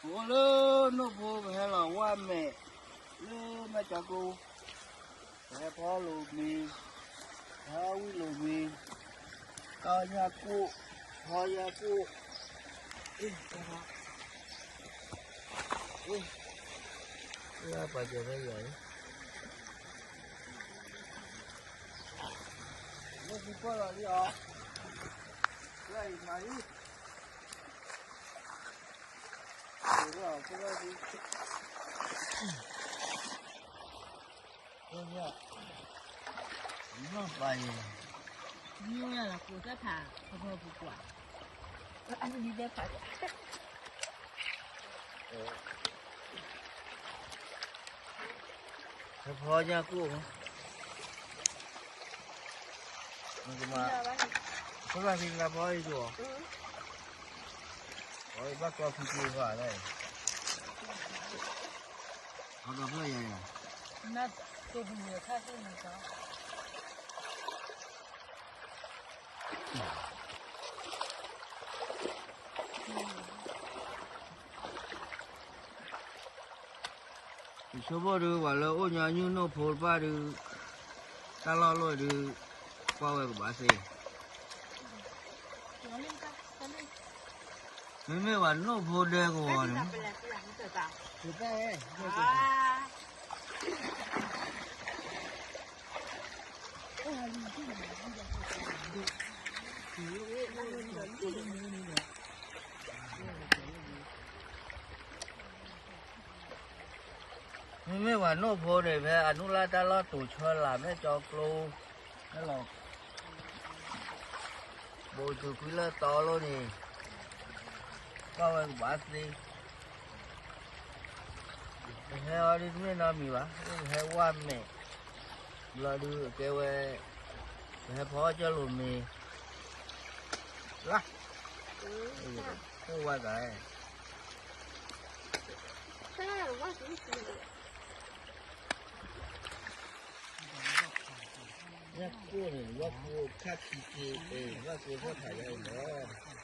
အိၣ်လၢနိၣ်ဖိ ပဟဲလီၤဝၢ်မဲာ် လၢမဲာ်ကၠီကိ, ပဟဲဖီလိာ်မ့ၤ, ပဟဲဝံၣ်လိာ်မ့ၤ, ကီညၣ်ကိၣ်, ဖီညၣ်ကိၣ်, အ့ၣ်, အ့ၣ်, ပှၤကဲဖဲယၤအံၤ, လၢဖုပၢ်လီၤလံအီၤ, လၢအံၤမၤလံ. ဖီညၣ်ကိၣ်မး, ဖီညၣ်ကိၣ်, ဖီညၣ်ကိၣ်, ဘၣ်ကွၢ်ဖုက့ၤဃာ်လဲၣ်, ဟီဒီဖျၢၣ်ယၤန့ၣ် ယဆိကမိၣ်ဒုး ပှၤလၢအိၣ်ညီနုၢ်နိၣ်ဖိတဖၣ်ဒုး, တၢ်လီၢ်လီၢ်ဒုး, ကွၢ်ဝဲကဘၣ်သ့, မ့မ့ၢ်ပှၤနိၣ်ဖိဒဲကဝီၤန့ၣ် မ့မ့ၢ်ပှၤနိၣ်ဖိန့ၣ် ဖဲအနုၢ်လၢ်တၢ်လီၢ်တိာ်ဆၢလၢမဲာ်ကၠီကျိ, ဟဲလီၤ, ဘူးတုၤကွံလၢတီလိၤန့ၣ်, ကွၢ်ဝဲကဘၣ်သ့, ပဟဲအီၤဒုးတမ့ၢ်နီတမံၤဘၣ်, ပဟဲဝၢ်မဲာ်, ဘျီဒုးကဲဝဲ, ပဟဲဖီအီၣ်ကၠၢလိာ်မ့ၤ, လၢ, အိၣ်ဝဲသး, ညၣ်ကိၣ်န့ၣ် ဘၣ်ကိၣ်ခါခံက့, ဘၣ်ကိၣ်ဖီၣ်ထးယါအံၤလီၤ.